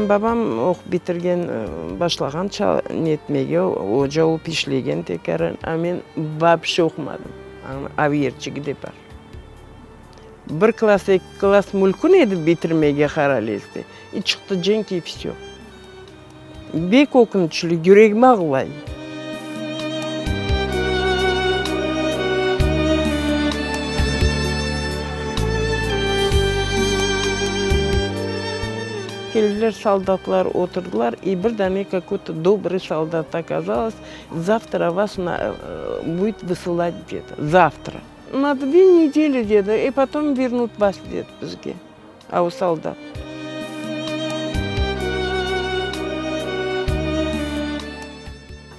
Babam oqup bitirgen, başlağan netmege, oca olıp işlegen tekâran, a men vapşe oqumadım, avyerçigi de bar. Bir klass, eki klass mülkün edi bitirmege Haralezde, i çıqtı cenk i vsyo. Bek ökünçli, yüregim ağlay. Keldiler soldatlar, oturdılar, i bir dane kakoy-to dobrıy soldat okazalos, zavtra vas budet vısılat, dedi, zavtra. Na dve nedeli, dedi, i potom vernut vas, dedi, bizge, a o soldat.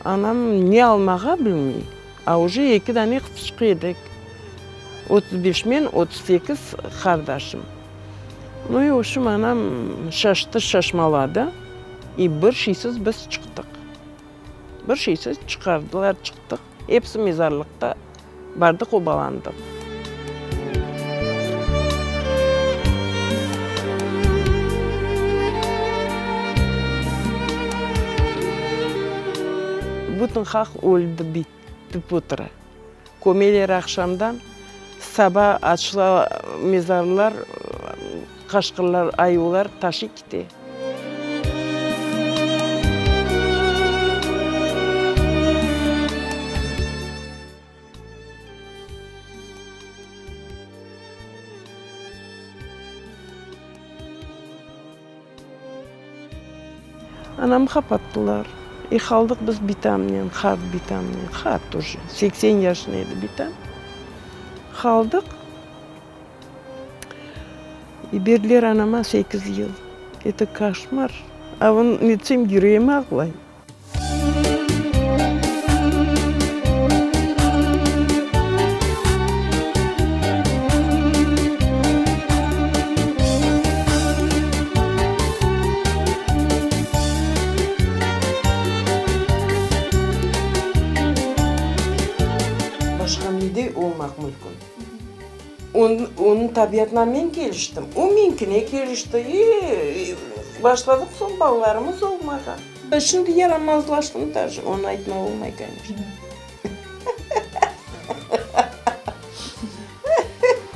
Anam ne almağa bilmey, a uje eki dane qızçıq edik, 35 men, 38 qardaşım. Nu i vobşem anam şaştı, şaşmaladı, i bir şeysiz biz çıqtıq. Bir şeysiz çıqardılar, çıqtıq. Episi mezarlıqta bardıq, obalandıq. Bütün halq öldi, bitti, otura. Kömeler aqşamdan, saba açıla mezarlar, qaşqırlar, ayuvlar taşıy kete. Anamı qapattılar. E, qaldıq biz bitamnen, qart bitamnen, qart uje, 80 yaşında edi bitam. Qaldıq. E, berdiler anama sekiz yıl. Eto koşmar. A bunı netsem yüreğim ağlay. Başqa nede olmaq mümkün? Onıñ tabiatına men keliştim, o meñkine kelişti. E, başladıq soñ balalarımız olmağa. Şimdi yaramazlaştım daje, onı aytmaq olmay, koneçno.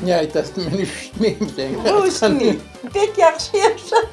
Ne aytasıñ, men işitmeyim seniñ aytqanıñnı. Pek yahşı yaşadım.